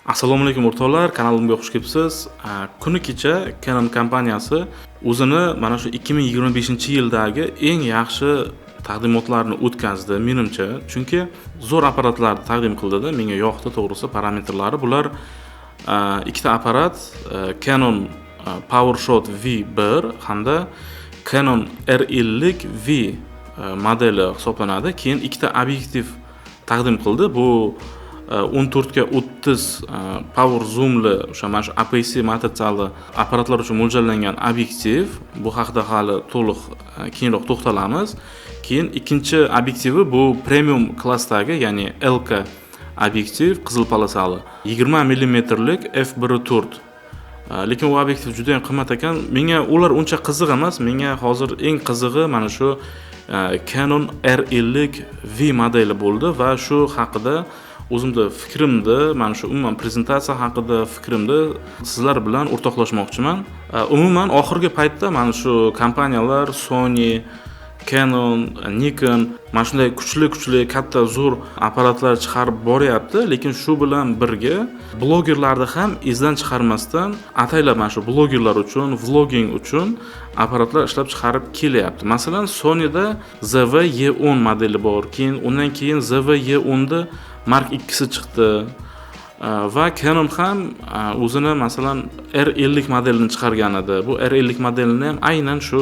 Assalomu alaykum, o'rtoqlar, kanalimga xush kelibsiz. Kuni kecha Canon kompaniyasi o'zini mana shu 2025-yildagi eng yaxshi taqdimotlarni o'tkazdi, menimcha. Chunki zo'r apparatlarni taqdim qildida, menga yoqdi, to'g'risi, parametrlari. Bular ikkita apparat: Canon PowerShot V1 hamda Canon R50 V modeli hisoblanadi. Keyin ikkita obyektiv taqdim qildi. Bu 14 ga 30 power zoomli, o'sha mana shu APS-C matritsali apparatlar uchun mo'ljallangan obyektiv. Bu haqida hali to'liq keyinroq to'xtalamiz. Keyin ikkinchi obyektivi bu premium klassdagi, ya'ni Elka obyektiv, qizil полоса li, 20 millimetrlik f1.4. Lekin u obyektiv juda ham qimmat ekan. Menga ular uncha qiziq emas. Menga hozir eng qizig'i mana shu Canon R50 V modeli bo'ldi va shu haqida o'zimni fikrimni, mana shu umuman prezentatsiya haqida fikrimni sizlar bilan o'rtoqlashmoqchiman. Umuman oxirgi paytda mana shu kompaniyalar, Sony, Canon, Nikon mana shunday kuchli kuchli katta, zo'r apparatlar chiqarib boryapti, lekin shu bilan birga blogerlarni ham izdan chiqarmasdan ataylab mana shu blogerlar uchun, vlogging uchun apparatlar ishlab chiqarib kelyapti. Masalan, Sonyda ZV-E10 modeli bor, keyin undan keyin ZV-E10ni Mark 2si chiqdi. Va Canon ham o'zini, masalan, R50 modelini chiqargan edi. Bu R50 modelini ham aynan shu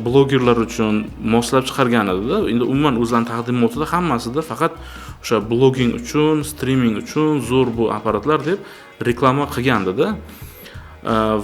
blogerlar uchun moslab chiqargan edida. Endi umuman o'zlarini taqdimotida hammasida faqat o'sha blogging uchun, streaming uchun zo'r bu apparatlar deb reklama qilgandida.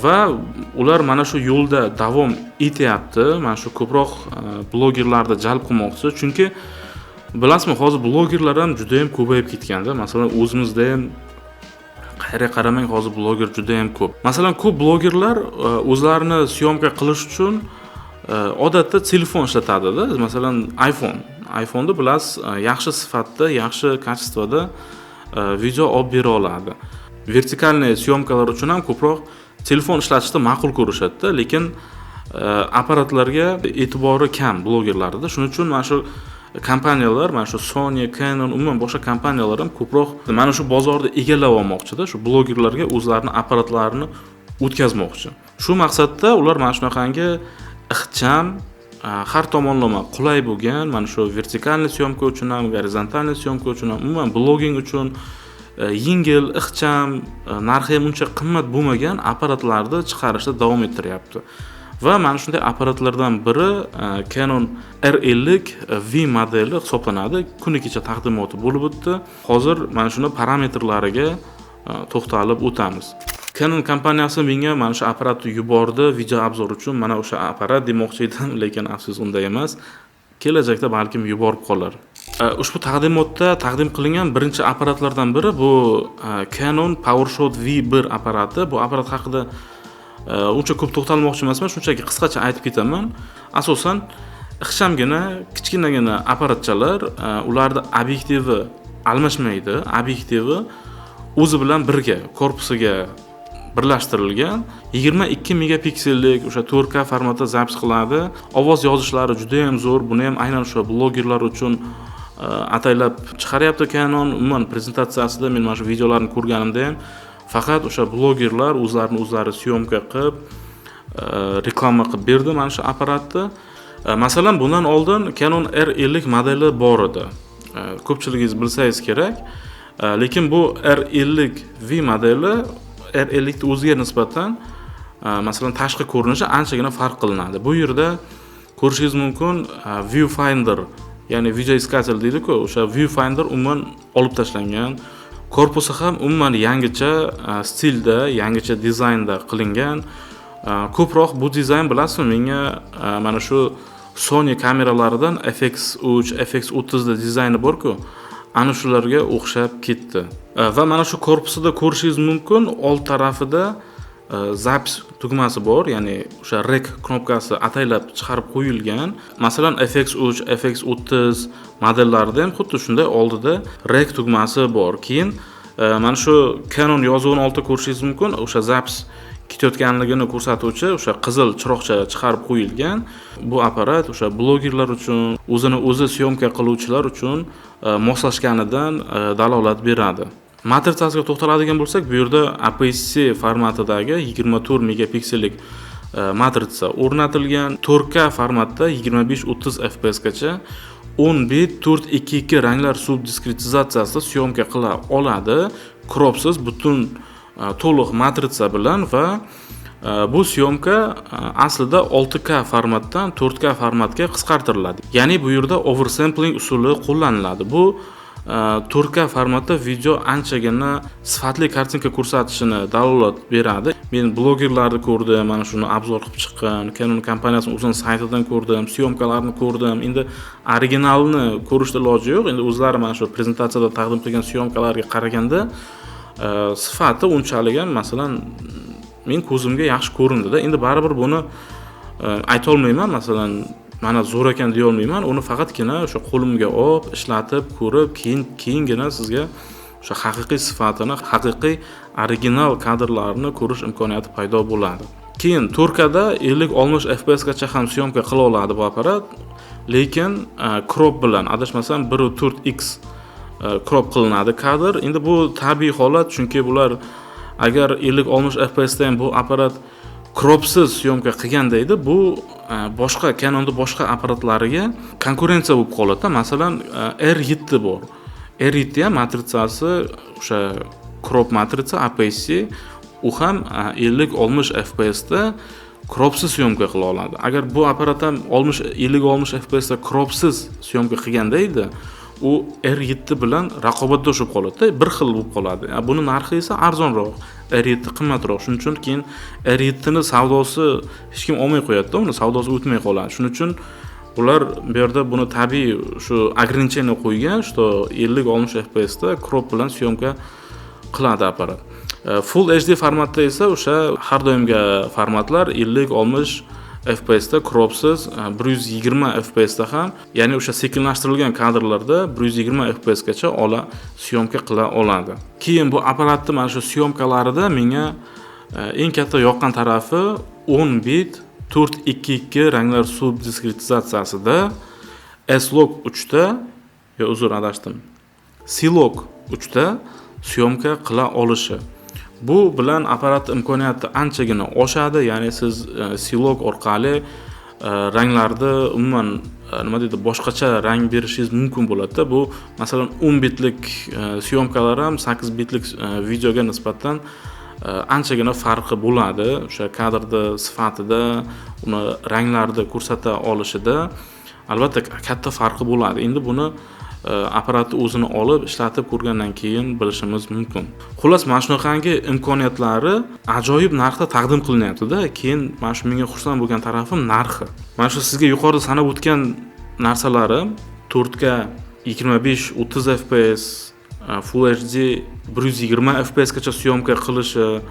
Va ular mana shu yo'lda davom etyapti, mana shu ko'proq blogerlarni jalb qilmoqchi, chunki bilasizmi, hozir blogerlar ham juda yam ko'payib ketganda. Masalan, o'zimizda ham qayerga qaramang, hozir bloger juda yam ko'p. Masalan, ko'p blogerlar o'zlarini съёмка qilish uchun odatda telefon ishlatadida, masalan, iPhone. iPhoneni bilasiz, yaxshi sifatda, yaxshi качество da video olib bera oladi. Вертикальный съёмка lar uchun ham ko'proq telefon ishlatishni ma'qul ko'rishadida, lekin apparatlarga e'tibori kam blogerlarda. Shuning uchun mana shu kompaniyalar, mana shu Sony, Canon, umuman boshqa kompaniyalar ham ko'proq mana shu bozorni egallab olmoqchida, shu blogerlarga o'zlarini apparatlarini o'tkazmoqchi. Shu maqsadda ular mana shunaqangi ixcham, har tomonlama qulay bo'lgan, mana shu вертикальный съёмка uchun ham, горизонтальный съёмка uchun ham, umuman blogging uchun yengil, ixcham, narxi ham uncha qimmat bo'lmagan apparatlarni chiqarishda davom ettiryapti. Va mana shunday apparatlardan biri Canon R50 V modeli hisoblanadi. Kuni kecha taqdimoti bo'lib o'tdi. Hozir mana shuni parametrlariga to'xtalib o'tamiz. Canon kompaniyasi menga mana shu apparatni yubordi video обзор uchun. Mana o'sha apparat demoqchi edim, lekin afsus, unday emas. Kelajakda balkim yuborib qolar. Ushbu taqdimotda taqdim qilingan birinchi apparatlardan biri bu Canon PowerShot V1 apparati. Bu apparat haqida uncha ko'p to'xtalmoqchi emasman, shunchaki qisqacha aytib ketaman. Asosan ixchamgina, kichkinagina apparatchalar, ularni obyektivi almashmaydi, obyektivi o'zi bilan birga korpusiga birlashtirilgan, 22 megapiksellik o'sha 4K formatda запись qiladi. Ovoz yozishlari juda ham zo'r. Buni ham aynan o'sha blogerlar uchun ataylab chiqaryapti Canon. Umuman prezentatsiyasida men mana shu videolarni ko'rganimda ham faqat o'sha blogerlar o'zlarini o'zlari съёмка qilib, reklama qilib berdi mana shu apparatni. Masalan, bundan oldin Canon R50 modeli bor edi. Ko'pchiligingiz bilsangiz kerak. Lekin bu R50 V modeli R50 ni o'ziga nisbatan, masalan, tashqi ko'rinishi anchagina farq qilinadi. Bu yerda ko'rishingiz mumkin, viewfinder, ya'ni видоискатель deydi-ku, o'sha viewfinder umuman olib tashlangan. Korpusi ham umuman yangicha stilda, yangicha dizaynda qilingan. Ko'proq bu dizayn, bilasizmi, menga mana shu Sony kameralaridan FX3, FX30 da dizayni bor-ku, ana shularga o'xshab ketdi. Va mana shu korpusida ko'rishingiz mumkin, old tarafida запись tugmasi bor, ya'ni o'sha rec knopkasi ataylab chiqarib qo'yilgan. Masalan, FX3, FX30 modellarida ham xuddi shunday oldida rec tugmasi bor. Keyin mana shu Canon yozuvini oldida ko'rishingiz mumkin, o'sha запись ketayotganligini ko'rsatuvchi o'sha qizil chiroqcha chiqarib qo'yilgan. Bu apparat o'sha blogerlar uchun, o'zini o'zi съёмка qiluvchilar uchun moslashganidan dalolat beradi. Matritsasiga to'xtaladigan bo'lsak, bu yerda APS-C formatidagi 24 megapiksellik matritsa o'rnatilgan. 4K formatda 25-30 fps gacha 10 bit 4:2:2 ranglar subdiskretizatsiyasida съёмка qila oladi, cropsiz, butun to'liq matritsa bilan. Va bu съёмка aslida 6K formatdan 4K formatga qisqartiriladi, ya'ni bu yerda oversampling usuli qo'llaniladi. Bu 4K formatda video anchagina sifatli картинка ko'rsatishini dalolat beradi. Men blogerlarni ko'rdim, mana shuni обзор qilib chiqqan, Canon kompaniyasini o'zini saytidan ko'rdim, съёмка larni ko'rdim. Endi originalni ko'rishda iloji yo'q, endi o'zlari mana shu prezentatsiyada taqdim qilgan съёмка larga qaraganda sifati unchalik ham, masalan, men ko'zimga yaxshi ko'rindida. Endi baribir buni aytolmayman, masalan, mana zo'r ekan deyolmayman. Uni faqatgina o'sha qo'limga olib, ishlatib ko'rib, keyingina sizga o'sha haqiqiy sifatini, haqiqiy original kadrlarni ko'rish imkoniyati paydo bo'ladi. Keyin 4Kda 50-60 fps gacha ham съёмка qila oladi bu apparat, lekin crop bilan, adashmasam, 1.4 x crop qilinadi kadr. Endi bu tabiiy holat, chunki bular agar 50-60 fpsda ham bu apparat cropsiz съёмка qilganda edi, bu boshqa Canonni boshqa apparatlariga konkurensiya bo'lib qoladida. Masalan, R7 bor. R7 ham matritsasi o'sha crop matritsa, APS-C, u ham 50-60 fpsda cropsiz съёмка qila oladi. Agar bu apparat ham 60, 50-60 fpsda cropsiz съёмка qilganda edi, u R7 bilan raqobatdosh bo'lib qoladida, bir xil bo'lib qoladi. Buni narxi esa arzonroq, R7 qimmatroq. Shuning uchun keyin R7 ni savdosi hech kim olmay qo'yadida, uni savdosi o'tmay qoladi. Shuning uchun ular bu yerda buni tabiiy shu ограничение qo'ygan, что 50-60 fpsda crop bilan съёмка qiladi apparat. Full HD formatda esa o'sha har doimgi formatlar, 50-60 fpsda cropsiz, 120 fpsda ham, ya'ni o'sha sekinlashtirilgan kadrlarda 120 fps gacha ola съёмка qila oladi. Keyin bu apparatni mana shu съёмка larida menga eng katta yoqqan tarafi 10 bit 4:2:2 ranglar subdiskretizatsiyasida S-Log 3 ta, yo uzr, adashdim, C-Log 3 ta съёмка qila olishi. Bu bilan apparat imkoniyati anchagina oshadi, ya'ni siz C-Log orqali ranglarni umuman nima deydi, boshqacha rang berishingiz mumkin bo'ladida. Bu, masalan, 10 bitlik съёмка lar ham 8 bitlik videoga nisbatan anchagina farqi bo'ladi. O'sha kadrni sifatida, uni ranglarni ko'rsata olishida albatta katta farqi bo'ladi. Endi buni apparatni o'zini olib, ishlatib ko'rgandan keyin bilishimiz mumkin. Xullas, mana shunaqangi imkoniyatlari ajoyib narxda taqdim qilinyaptida. Keyin mana shu menga xursand bo'lgan tarafim narxi. Mana shu sizga yuqorida sanab o'tgan narsalarim: 4K 25-30 fps, Full HD 120 fps gacha съёмка qilishi,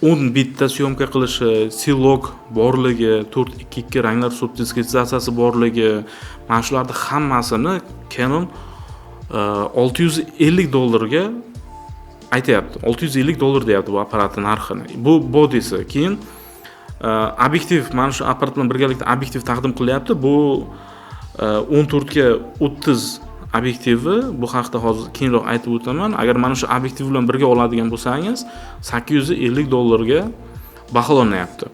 10 bitda съёмка qilishi, C-Log borligi, 4:2:2 ranglar subdiskretizatsiyasi borligi, mana shularni hammasini Canon 650 dollarga aytyapti. 650 dollar deyapti bu apparatni narxini. Bu bodysi. Keyin obyektiv, mana shu apparat bilan birgalikda obyektiv taqdim qilyapti. Bu 14 ga 30 obyektivi, bu haqida hozir keyinroq aytib o'taman. Agar mana shu obyektiv bilan birga oladigan bo'lsangiz, 850 dollarga baholanyapti.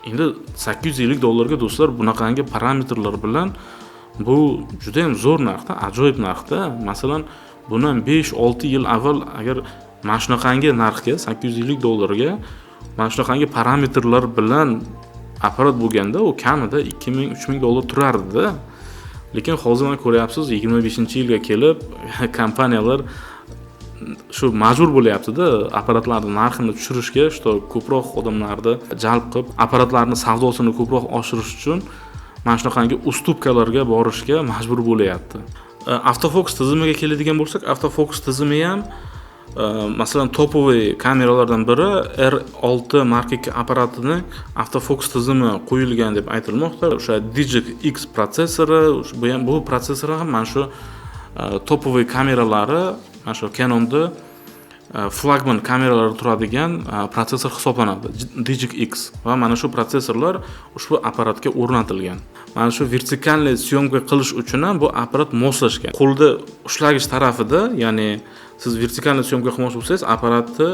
Endi 850 dollarga, do'stlar, bunaqangi parametrlar bilan bu juda ham zo'r narxda, ajoyib narxda. Masalan, bundan 5-6 yil avval agar mana shunaqangi narxga, 850 dollarga mana shunaqangi parametrlar bilan apparat bo'lganda, u kamida 2000, 3000 dollar turardida. Lekin hozir mana ko'ryapsiz, 25-yilga kelib kompaniyalar shu majbur bo'lyaptida apparatlarni narxini tushirishga, что ko'proq odamlarni jalb qilib, apparatlarni savdosini ko'proq oshirish uchun mana shunaqangi уступка larga borishga majbur bo'lyapti. Avtofokus tizimiga keladigan bo'lsak, avtofokus tizimi ham masalan, топовый kameralardan biri R6 Mark II apparatini avtofokus tizimi qo'yilgan deb aytilmoqda. O'sha Digic X protsessori, bu ham, bu protsessori ham mana shu топовый kameralari, mana shu Canonni Flagman kameralarda turadigan protsessor hisoblanadi, Digic X, va mana shu protsessorlar ushbu apparatga o'rnatilgan. Mana shu вертикальный съёмка qilish uchun ham bu apparat moslashgan. Qo'lda ushlagich tarafida, ya'ni siz вертикальный съёмка qilmoqchi bo'lsangiz, apparatni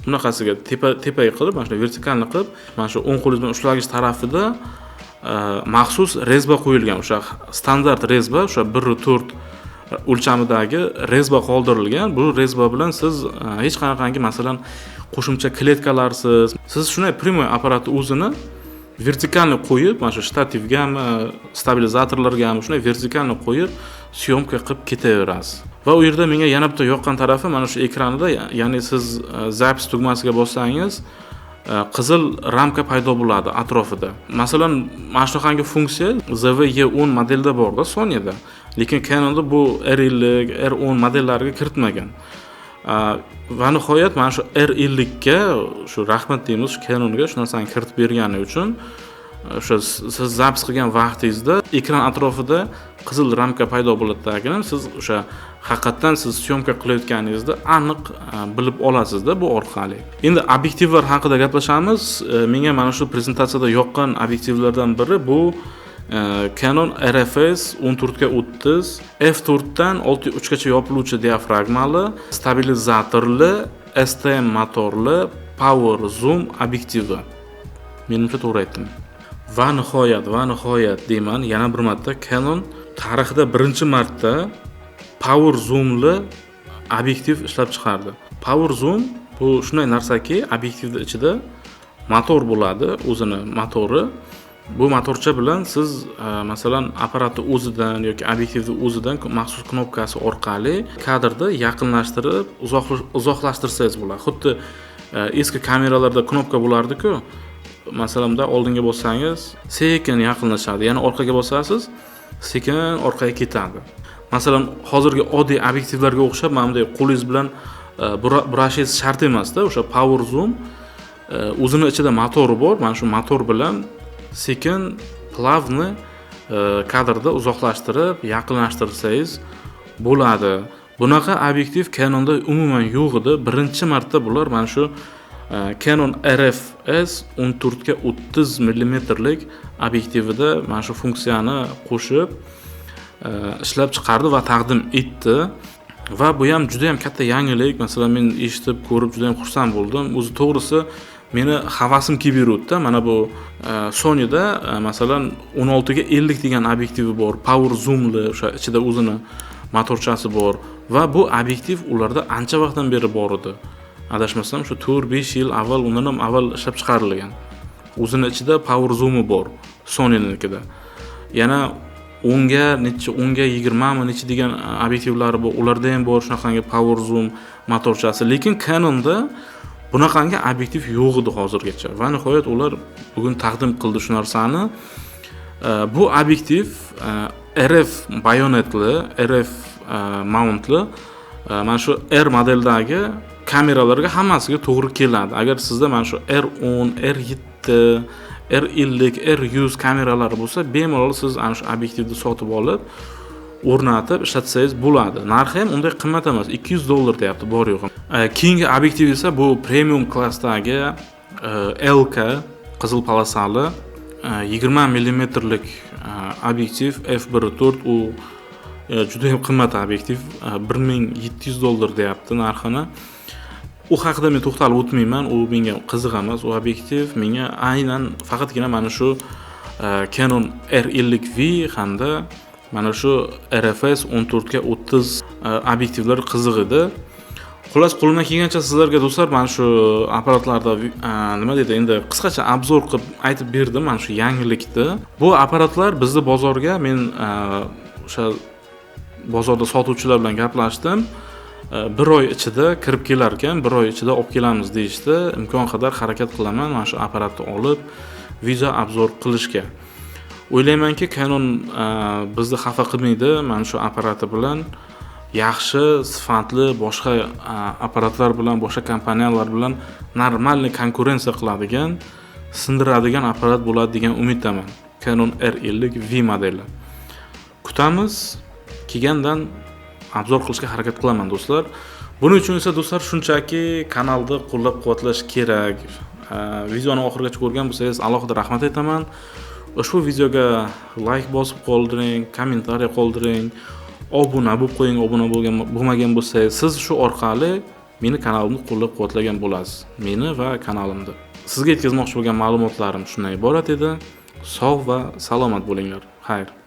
bunaqasiga tepaga qilib, mana shunday вертикальный qilib, mana shu o'ng qo'lingiz bilan ushlagich tarafida maxsus резьба qo'yilgan. O'sha standart резьба, o'sha 1,4 o'lchamidagi резьба qoldirilgan. Bu резьба bilan siz hech qanaqangi, masalan, qo'shimcha kletkalarsiz siz shunday прямой apparatni o'zini вертикальный qo'yib, mana shu shtativgami, stabilizatorlargami, shunday вертикальный qo'yib, съёмка qilib ketaverasiz. Va u yerda menga yana bitta yoqqan tarafi mana shu ekranida, ya'ni siz запись tugmasiga bossangiz, qizil ramka paydo bo'ladi atrofida. Masalan, mana shunaqangi funksiya ZV-E10 modelda borda Sonyda, lekin Canonda bu R50, R10 modellariga kiritmagan. Va nihoyat mana shu R50 ga shu rahmat deymiz shu Canonga, shu narsani kiritib bergani uchun. O'sha siz запись qilgan vaqtingizda ekran atrofida qizil ramka paydo bo'ladi, siz o'sha haqiqatdan siz съёмка qilayotganingizni aniq bilib olasizda bu orqali. Endi obyektivlar haqida gaplashamiz. Menga mana shu prezentatsiyada yoqqan obyektivlardan biri bu Canon RFS 14 ga 30 f4 dan 6.3 gacha yopiluvchi diafragmali, stabilizatorli, STM motorli power zoom obyektivi. Menimcha, to'g'ri aytdim. Va nihoyat deyman, yana bir marta, Canon tarixida birinchi marta power zoomli obyektiv ishlab chiqardi. Power zoom bu shunday narsaki, obyektivni ichida motor bo'ladi, o'zini motori. Bu motorcha bilan siz masalan, apparatni o'zidan yoki obyektivni o'zidan maxsus knopkasi orqali kadrni yaqinlashtirib, uzoqlashtirsangiz bo'ladi. Xuddi eski kameralarda knopka bo'lardiku, masalan, bunday oldinga bossangiz, sekin yaqinlashadi, yana orqaga bosasiz, sekin orqaga ketadi. Masalan, hozirgi oddiy obyektivlarga o'xshab mana bunday qo'lingiz bilan burashingiz shart emasda. O'sha power zoom o'zini ichida motori bor, mana shu motor bilan sekin, плавно kadrda uzoqlashtirib, yaqinlashtirsangiz bo'ladi. Bunaqa obyektiv Canonda umuman yo'q edi. Birinchi marta bular mana shu Canon RFS 14 ga 30 millimetrlik obyektivida mana shu funksiyani qo'shib ishlab chiqardi va taqdim etdi. Va bu ham juda yam katta yangilik. Masalan, men eshitib, ko'rib juda yam xursand bo'ldim. O'zi, to'g'risi, meni havasim kelib yuruvdida. Mana bu Sonyda masalan, 16 ga 50 degan obyektivi bor, power zoomli, o'sha ichida o'zini motorchasi bor va bu obyektiv ularda ancha vaqtdan beri bor edi. Adashmasam, shu 4-5 yil avval, undan ham avval ishlab chiqarilgan. O'zini ichida power zoomi bor Sonynikida. Yana 10 ga necha, 10 ga 20mi necha degan obyektivlari bor, ularda ham bor shunaqangi power zoom motorchasi. Lekin Canonda bunaqangi obyektiv yo'q edi hozirgacha va nihoyat ular bugun taqdim qildi shu narsani. Bu obyektiv RF bayonetli, RF mountli, mana shu R modeldagi kameralarga hammasiga to'g'ri keladi. Agar sizda mana shu R10, R7, R50, R100 kameralari bo'lsa, bemalol siz ana shu obyektivni sotib olib, o'rnatib ishlatsangiz bo'ladi. Narxi ham unday qimmat emas, 200 dollar deyapti bor yo'g'i. Keyingi obyektiv esa bu premium klassdagi LK qizil полоса li 20 millimetrlik obyektiv f1.4. U juda ham qimmat obyektiv, 1700 dollar deyapti narxini. U haqida men to'xtalib o'tmayman, u menga qiziq emas. U obyektiv menga aynan faqatgina mana shu Canon R50V hamda mana shu RFS 14 ga 30 obyektivlar qiziq edi. Xullas, qo'limdan kelgancha sizlarga, do'stlar, mana shu apparatlarda nima deydi endi, qisqacha обзор qilib aytib berdim mana shu yangilikni. Bu apparatlar bizni bozorga, men o'sha bozorda sotuvchilar bilan gaplashdim, bir oy ichida kirib kelar ekan, bir oy ichida olib kelamiz deyishdi. Imkon qadar harakat qilaman mana shu apparatni olib, video обзор qilishga. O'ylaymanki, Canon bizni xafa qilmaydi mana shu apparati bilan. Yaxshi sifatli boshqa apparatlar bilan, boshqa kompaniyalar bilan нормальный konkurensiya qiladigan, sindiradigan apparat bo'ladi degan umiddaman. Canon R50 V modeli kutamiz, kelgandan обзор qilishga harakat qilaman, do'stlar. Buning uchun esa, do'stlar, shunchaki kanalni qo'llab-quvvatlash kerak. Videoni oxirigacha ko'rgan bo'lsangiz, alohida rahmat aytaman. Ushbu videoga layk bosib qoldiring, kommentariy qoldiring, obuna bo'lib qo'ying, obuna bo'lmagan bo'lsangiz, siz shu orqali meni kanalimni qo'llab-quvvatlagan bo'lasiz, meni va kanalimni. Sizga yetkazmoqchi bo'lgan ma'lumotlarim shundan iborat edi. Sog' va salomat bo'linglar. Xayr.